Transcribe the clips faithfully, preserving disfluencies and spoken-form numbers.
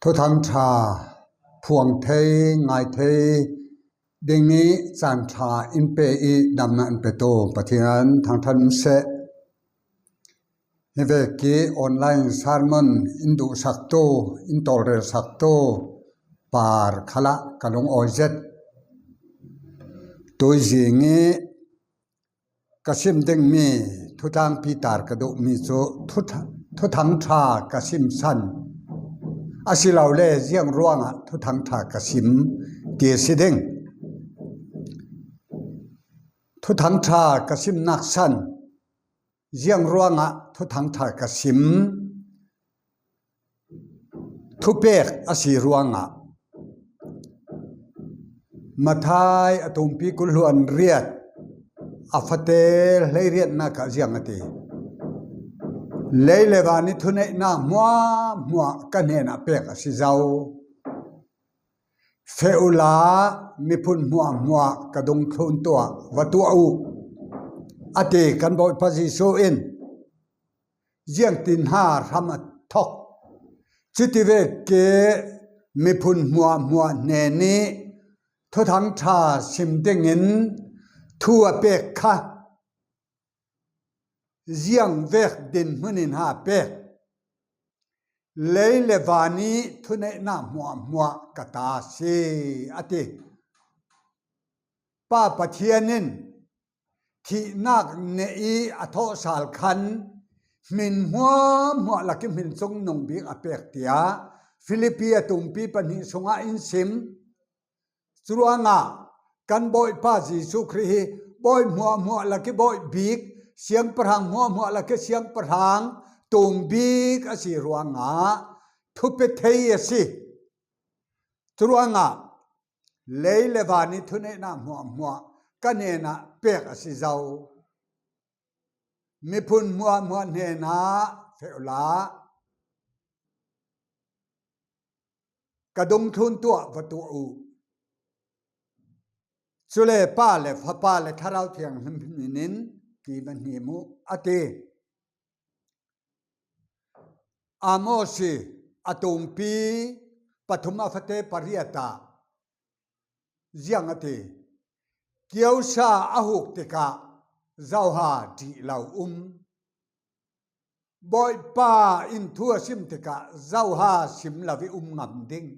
Thuthang ṭha phuang thei, ngai thei ding i caan ṭha in pe i damna in petu Pathian thangṭhat in seh. Hi vek i online sermon in duhsaktu, in tawlrelsaktu par khalah ka lungawi zet. Tuizing i ka sim dingmi thutlangpi tar ka duhmi cu thutha-, thuthang ṭha ka simsan asilole ziang ruangah thuthang ṭha ka sim ti a si ding. Thuthang ṭha ka simnak san ziang ruangah thuthang ṭha ka sim thupek a si ruangah Matthai a tumpi kul hluan riat a fate hleiriatnak ah ziang a ti. Lei le van i thuneihnak hmuahhmuah ka hnenah pek a si zo. Feh uhla, miphun hmuahhmuah ka dungthlun tuah va tuah uh, a ti kan Bawipa Jesuh in. Ziangtin ha hram a thok. Cuti vek i miphun hmuahhmuah hnen i thuthang ṭha sim dingin thu a pek kha ziang vek dinhmun in ha pek. Lei le van i thuneihnak hmuahhmuah ka ta a si, a ti. Pa Pathian in thihnak neh i a thawhsal khan hmin hmuahhmuah lak i hmin cungnung bik a pek, tiah Filipi a tumpi pahnih sungah in sim. Curuangah kan Bawipa Jesuh Khrih hi bawi hmuahhmuah lak i bawi bik, siangpahrang hmuahhmuah lak i siangpahrang tum bik a si ruangah thupia thei a si. Curuangah lei le van i thuneihnak hmuahhmuah ka hnenah pek a si zo. Miphun hmuahhmuah hnenah feh uhla, ka dungthlun tuah va tuah uh. Cule Pa le Fapa le Thlarau Thianghlim hmin in ti va hnim uh, a ti. Amos i a tumpi pathum a fate pariat ah ziang a ti. Kiosa a huk tikah zoha ṭih lo um. Bawipa in thu a sim tikah zoha sim lo i um ngam ding?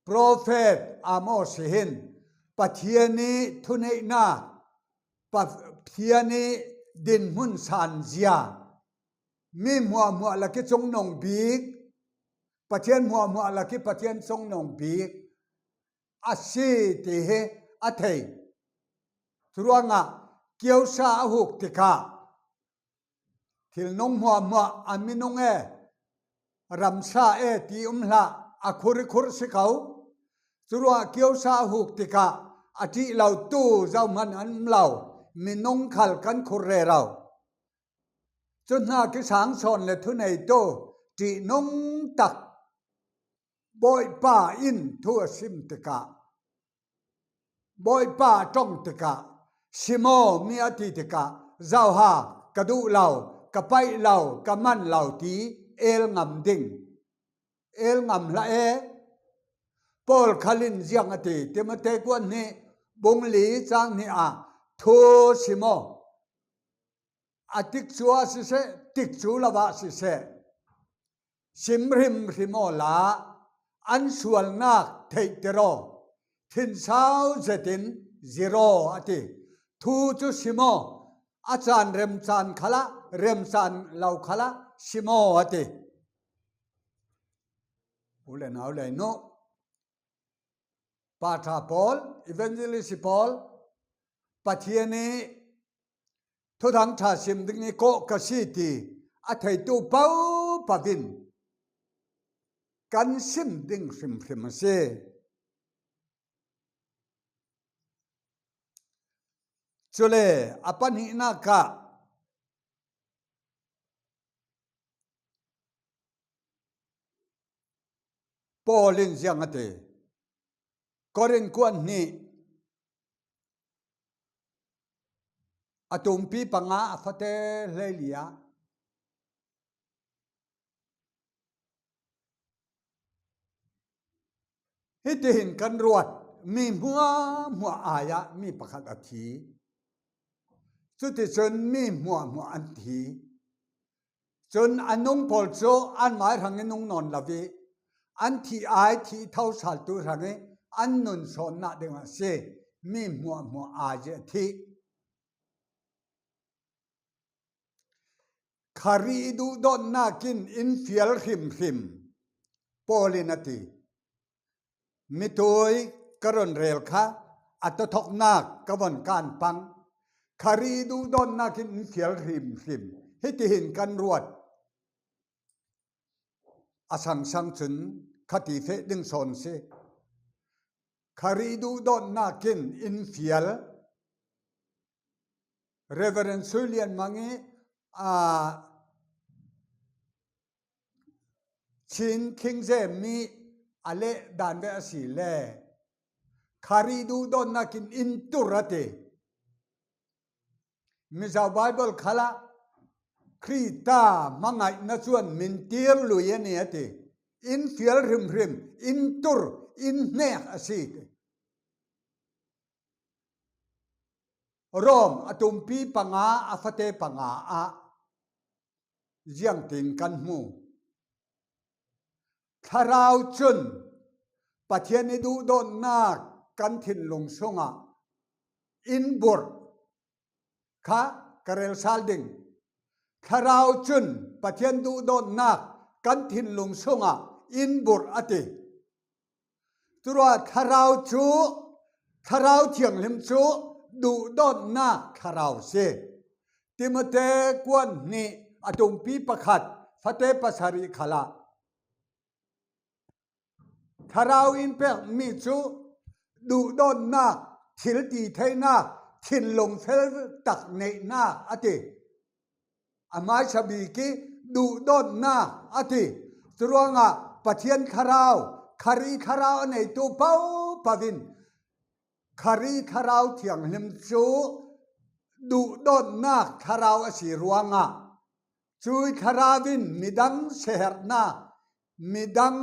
Profet Amos hi hin Pathian i thuneihnak, Pathian i dinhmun sanzia, mi hmuahhmuah lak i cungnung bik, Pathian hmuahhmuah lak i Pathian cungnung bik a si ti hi a thei. Curuangah kiosa a huk tikah thilnung hmuahhmuah a minung e, ramsa e ti um hlah, a khur i khur si ko. Curuangah kiosa a huk tikah a ṭih lotu zohman an um lo, minung khal kan khur rero. Cu hna kisang sawn le thuneitu ṭihnung tak Bawipa in thu a sim tikah, Bawipa a ṭong tikah, sim aw mi a ti tikah, zoha ka duh lo, ka paih lo, ka man lo ti el ngam ding? El ngam hlah e. Paul khal in ziang a ti, Timote kuat hnih bung li cang hnih ah thu sim aw. A tikcu ah siseh, tikcu lo ah siseh, sim hrimhrim awla an sualnak theihter aw, thinsau zetin zir aw a ti. Thu cu sim aw, a caan remcaan khalah, remcaan lo khalah sim aw a ti. U le nau le nu, Pa ṭha pawl, evangelist pawl, Pathian i thuthang ṭha sim ding i kawh ka si ti a theitu paoh paoh in kan sim ding hrimhrim a si. Cule a pahnihnak ah Paul in ziang a ti, Korin kuat hnih a tumpi panga a fate hleili ah, Hitihin kan ruat, mi hmuahhmuah ai-ah mi pakhat a thi. Cuticun mi hmuahhmuah an thi. Cun a nung pawl cu an mai hrangin nung nawn lo ih an thih ai thih tho saltu hrangih an nun sawnnak dingah a si. Mi hmuahhmuah ai ih a thih. Khrih duhdawtnak in in fial hrimhrim, Paul in a ti. Mitui ka run rel kha, a tothawknak ka von kan pang. Khrih duhdawtnak in in fial hrimhrim. Hitihin kan ruat. A sangsang cun kha ti feh ding sawn si. Khrih duhdawtnak in in fial. Reverend Sui Lian Mang ih, aa, Chin King James mi a leh dan ve a si le, Khrih duhdawtnak in in tur a ti. Mizo Bible khalah Khrih ta hmangaihna cuan mintir lui a ni a ti. In fial hrimhrim, in tur, in hnek a si ti. Rom a tumpi panga, a fate panga ah ziangtin kan hmu. Thlarau cun Pathian ih duhdawtnak kan thinlung sungah in burh kha ka rel sal ding. Thlarau cun Pathian duhdawtnak kan thinlung sungah in burh a ti. Curuah Thlarau cu, Thlarau Thianghlim cu duhdawtnak thlarau si. Timote kuan hnih a tumpi pakhat, fate pasarih khalah Thlarau in pekmi cu duhdawtnak, thil ti theinak, thinlung fel tak neihnak a ti. A hmaisa bik ih duhdawtnak a ti. Curuangah Pathian Thlarau, Khrih Thlarau a neitu pohpoh in Khrih Thlarau Thianghlim cu duhdawtnak thlarau a si ruangah, cui thlarau in midang siaherhnak, midang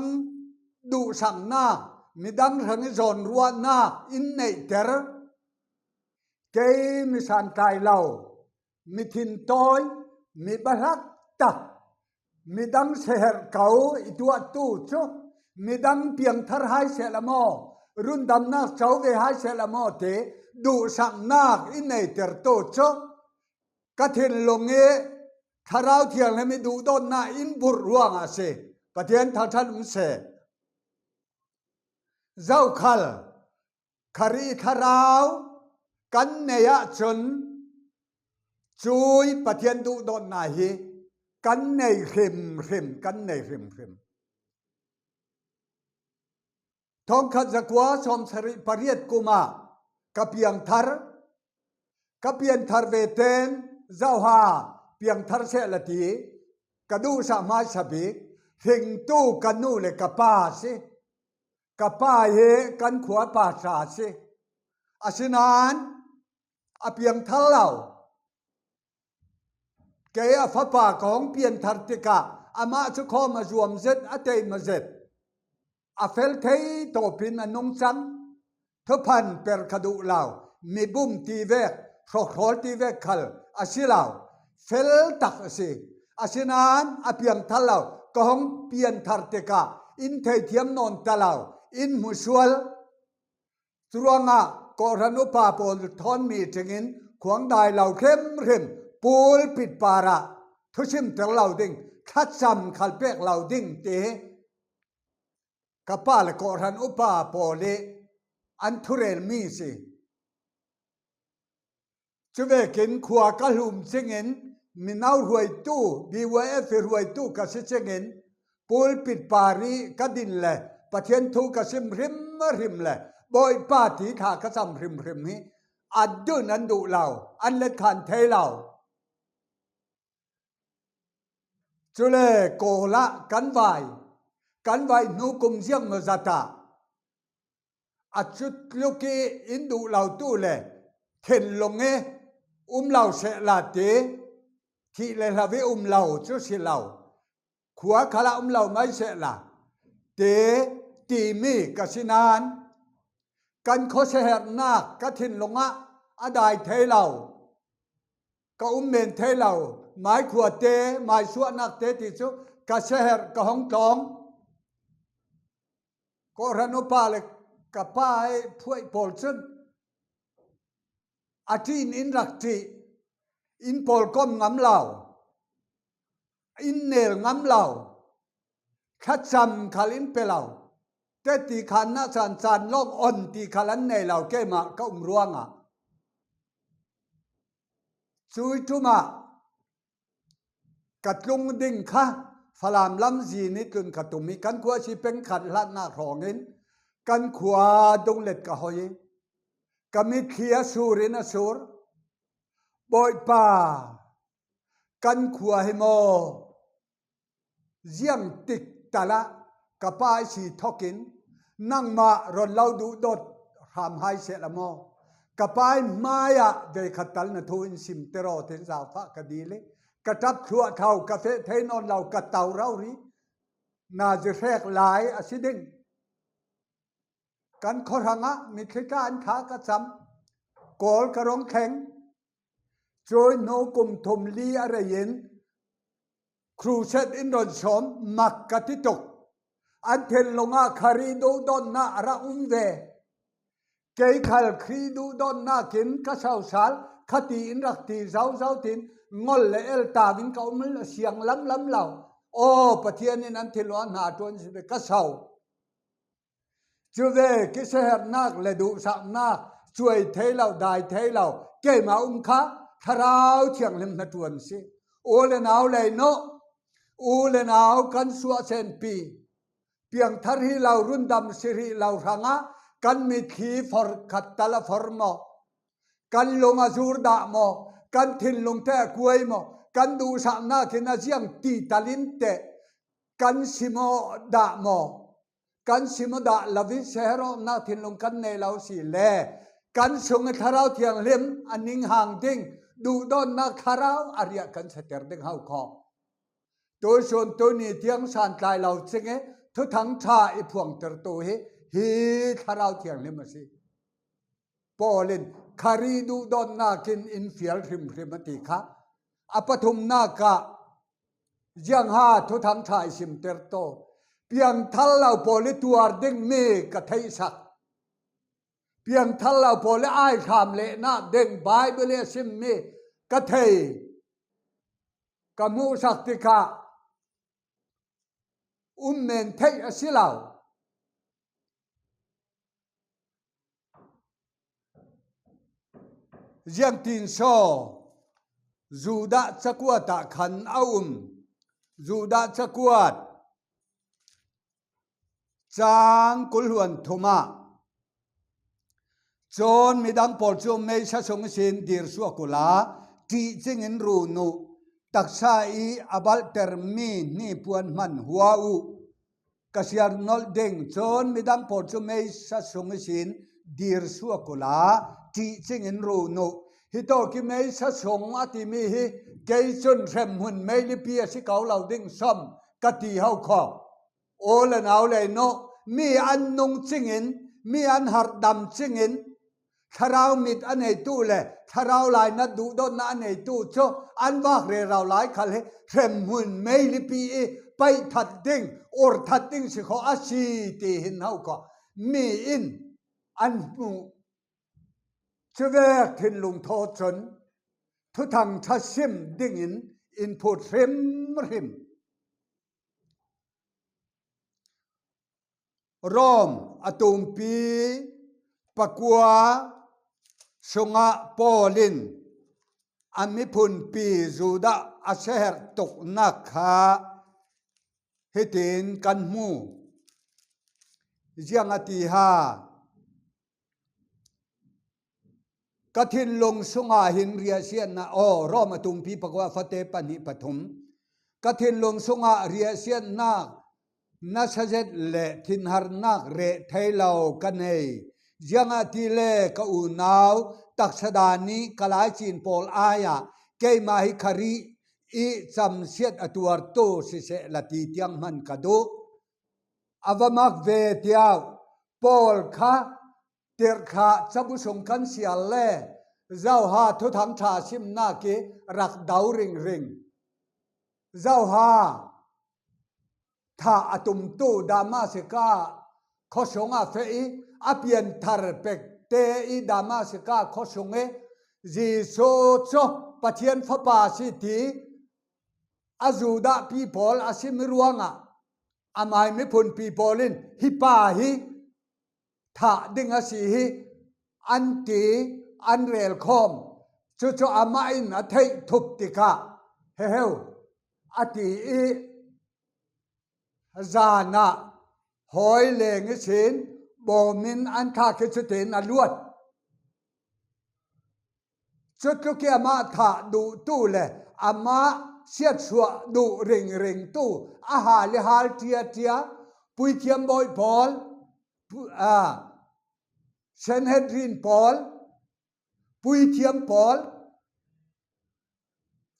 duhsaknak, midang hrangih zawnruahnak in neihter. Kei mi santlai lo, mi thintawi, mi bahlak tak, midang siaherh ko i tuahtu cu, midang piangthar hai sehla maw, rundamnak co ve hai sehla maw ti duhsaknak in neitertu cu ka thinlung ih Thlarau Thianghlim ih duhdawtnak in burh ruangah a si. Pathian thangṭhat um seh. Zokhal Khrih Thlarau kan nei ahcun cui Pathian duhdawtnak hi kan nei hrimhrim, kan nei hrimhrim. Thongkhat zakua sawmsarih pariat kum ah ka piangthar, ka pianthar ve ten zoha piangthar sehla ti ka duhsah hmaisa bik, hringtu ka nu le ka pa a si. Ka pa hi kan khua pa sa a si. Asinain a piangthar lo. Kei a fapa ka hong pianthar tikah amah cu khawm a zuam zet, a teimah zet. A fel thei tawpin a nung cang. Thuphan per ka duh lo, mibum ti vek, hrawhrawl ti vek khal a si lo. Fel tak a si. Asinain a piangthar lo, ka hong pianthar tikah in theithiam nawn ta lo, in hmusual. Curuangah kawhhran upa pawl thawn meeting in khuang dai lo hrimhrim, pulpit parah thusimter lo ding, thlacam khal pek lo ding ti hi ka pa le kawhhran upa pawl ih an thurelmi si. Cuvekin khua ka hlum cingin mino hruaitu, B Y F ih hruaitu ka si cingin pulpit parih ka din le Pathian thu ka sim hrimhrim le Bawipa ti thla ka cam hrimhrim hi a dun an duh lo, an let khan thei lo. Cule Kawl ah kan vai, kan vai hnu kum ziang maw zat ah a cutluk ih in duh lotu le thinlung ih um lo sehla ti, thih le hlo ih um lo cu si lo, khua khalah um lo mai sehla ti, timi ka si nain, kan khuasia herhnak ka thinlungah a dai thei lo, ka um men thei lo, maikhuate, maisuahnakte ti cu ka sia herh ka hong tlawng. Kawhhran upa le ka pa i phuai pawl cun a ṭin in rak ṭih, in pawlkom ngam lo, in nel ngam lo, thlacam khal in pe lo, teti khan na caan caan lawng on ti khal an nei lo, keimah ka um ruangah. Cui ṭumah ka tlung ding kha Falam lam zin i tlun ka tum i kan khua si peng khat hlatnak hrawngin kan khua dunglet ka hoi i ka mitthli a sur in a sur. Bawipa, kan khua hi maw? Ziang tik talah ka pa i si thokin nangmah ron lo duhdawt hram hai seh la maw? Ka pa i hmaiah veikhat tal na thu in simter aw, tin zaufah ka dil i ka ṭap thluah thau, ka feh thei nawn lo, ka tau rori. Na zi hrek lai a si ding. Kan khuahrangah mitthli tla an tha ka cam, kawl ka rong thleng. Cui hnu kum thum li a rei in crusade in ron sawm mak ka ti tuk. An thinlungah Khrih duhdawtnak a rak um ve. Kei khal Khrih duhdawtnak in ka sosal, khati in rak ti zozau tin ngol le el tau in ka um a siang lamlam lo. Aw, Pathian in an thinlung a hna ṭuan si ve, ka so. Cu ve kisiaherhnak le duhsaknak cuai thei lo, dai thei lo, keimah um kha Thlarau Thianghlim hnaṭuan si. U le nau lei nawh, u le nau kan suah senpi, piangthar hi lo, rundam si rih lo hrangah kan mitthli for khat tal a for maw? Kan lung a zur dah maw? Kan thinlung te a kuai maw? Kan duhsaknak in a ziang ti tal in teh kan sim aw dah maw? Kan sim aw dah lo in siaherh awknak thinlung kan nei lo si le kan sung i Thlarau Thianghlim a ninghang ding, duhdawtnak thlarau a riah kan siater ding hau kho. Tuisun tuni tiang santlai lo cing i Thuthang ṭha i phuangtertu hi, hi Thlarau Thianghlim a si. Paul in Khrih duhdawtnak in in fial hrimhrim a ti kha. A pathumnak ah ziangha Thuthang ṭha i simter taw, piangthar lo pawl i tuar dingmi ka theihsak. Piangthar lo pawl i aihram lehnak ding Baibal i a simmi ka thei, ka hmuhsak tikah um men theih a si lo. Ziangtin saw Judah cakuat ah khan a um. Judah cakuat cang kul hluan thum ah cun midang pawl cu meisa sung ihsin dir suak uhla, ṭih cingin run uh, taksa i a balhtermi hnipuan hman hua uh. Ka siar nolh ding cun midang pawl cu meisa sung ihsin dir suak uhla, ṭih cingin run uh. Hi tawk i meisa sung a timi hi kei cun hremhmun meilipi a si ko lo ding sawm ka ti hau kho. U le nau lei nawh, mi an nung cingin, mi an harhdam cingin, thlarau mit a neitu le thlarau lainat duhdawtnak a neitu cu an vak rero lai khal hi hremhmun meilipi i paih that ding, ur that ding si kho a si ti hin hau kho. Mi in an hmuh cuvek thinlung thaw cun Thuthang ṭha sim dingin in phut hrimhrim. Rom a tumpi pakua sungah Paul in a miphunpi Judah a siaherh tuknak kha hitin kan hmu. Ziang a ti ha? Ka thinlung sungah hin riahsiatnak, aw, Rom a tumpi pakua, fate pahnih pathum. Ka thinlung sungah riahsiatnak nasa zet le thinharnak reh thei lo ka nei. Ziangahtile ka unau taksa dan i ka laicin pawl ai-ah keimah hi Khrih i camsiat a tuartu siseh la ti tiang hman ka duh. a va mak ve tiau. Pawl kha tirhthlah cabu sung kan sial le Johan thuthangṭha simnak i rak do ringring. Johan thah a tumtu Damasika khuasung ah feh i a pianthar pekte i Damasika khuasung i Jesuh cu Pathian Fapa si ti a Judah pi pawl a sim ruangah amai miphunpi pawl in hi pa hi thah ding a si hi an ti, an rel khawm. Cucu amah in a theih thup tikah he heu a ti i zan ah hawi leng ihsin bawm in an thah khi cutin a luat. Cutluk i amah thah duhtu le amah siatsuah duh ringringtu a hal i hal ṭiaṭia, puithiam bawi pawl, pu-, a, Sanhedrin pawl, puithiam pawl,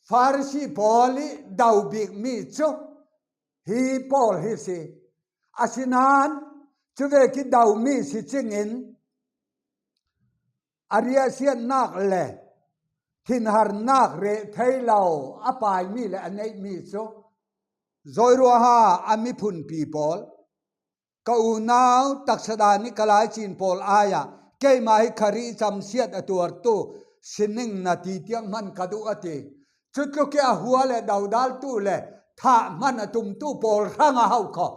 Farasi pawl i do bikmi cu hi pawl hi si. Asinain cuvek i domi si cingin a riahsiatnak le thinharnak reh thei lo a paimi le a neihmi cu zawiruaha a miphunpi pawl, ka unau taksa dan i ka laicin pawl ai-ah keimah hi Kha Ri i camsiat a tuartu sining na ti tiang hman ka duh a ti. Cutluk i a hua le dodaltu le thah hman a tumtu pawl hrang a hau kho.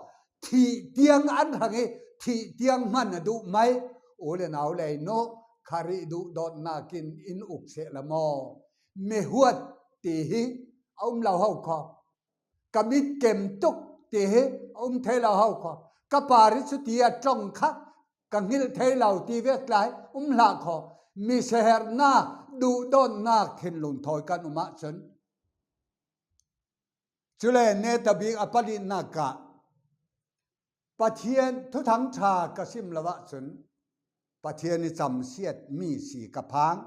Thih tiang an hrang i thih tiang hman a duh mai. U le nau lei nu, Kha Ri duhdawtnak in in uk seh la maw? Mihuat ti hi a um lo hau kho. Ka mit kem tuk ti hi a um thei lo hau kho. Ka par i cuti a ṭong kha ka hngilh thei lo ti vek lai um hlah kho. Mi seherhnak, duhdawtnak thinlung thawi kan um ahcun. Cule netabik a palinak ah Pathian thuthangṭha ka sim lo ahcun Pathian i camsiat mi si ka phang.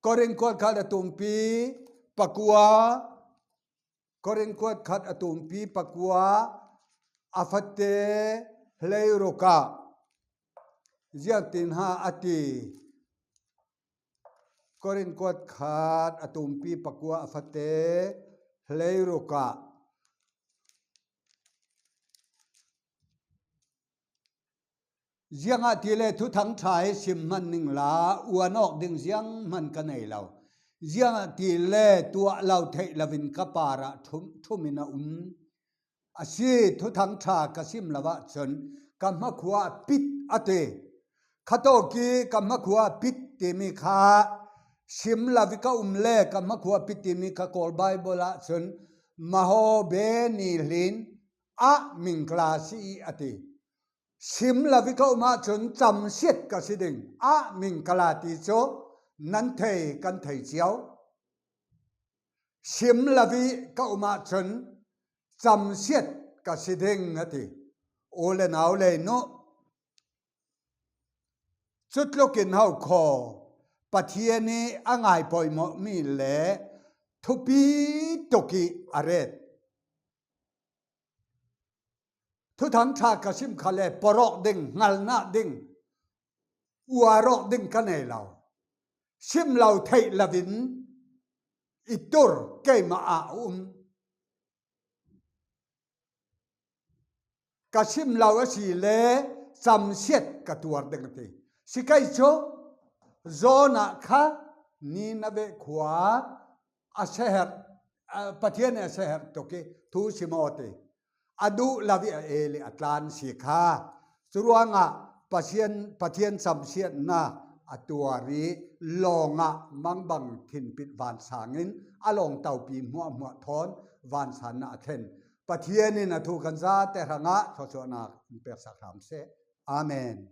Korin kuat khat a tumpi pakua, Korin kuat khat a tumpi pakua a fate hleiruk ah ziangtin ha a ti. Korin kuat khat a tumpi pakua a fate hleiruk ah. Ziangahtile thuthangṭha hi sim hman ning la uan awk ding zianghman ka nei lo. Ziangahtile tuah lo theih loin ka parah ṭhum, ṭhumin a um. A si, thuthangṭha ka sim lo ahcun ka hmakhua a pit a ti. Khatawk i ka hmakhua a pit timi kha sim lo i ka um le ka hmakhua a pit timi kha Kawl Baibal ahcun maho be ni hlin ah mingkla si i a ti. Sim lo i ka um ahcun camsiat ka si ding, ah mingkla ti cu nan thei, kan thei cio. Sim lo i ka um ahcun camsiat ka si ding a ti. U le nau lei nu, cutluk in hau kho, Pathian i a ngai poimawhmi le thupi tuk i a ret. Thuthangṭha ka sim kha le, pawrawk ding, hngalnak ding, uarawk ding ka nei lo. Sim lo theih loin i tur keimah ah a um. Ka sim lo a si le camsiat ka tuar ding a ti. Si kei cu, Jonah kha Nineveh khua a seher, a, Pathian in a seher tuk i thu sim aw ti. A duh lo i a el i a tlan si kha. Curuangah Pasian, Pathian camsiatnak a tuar i lawngah mangbang thinpit vansang in a lawng topi hmuahhmuah thawn vansan ah a thlen. Pathian in a thu kan zate hrangah thluachuahnak in peksak hram seh. Amen.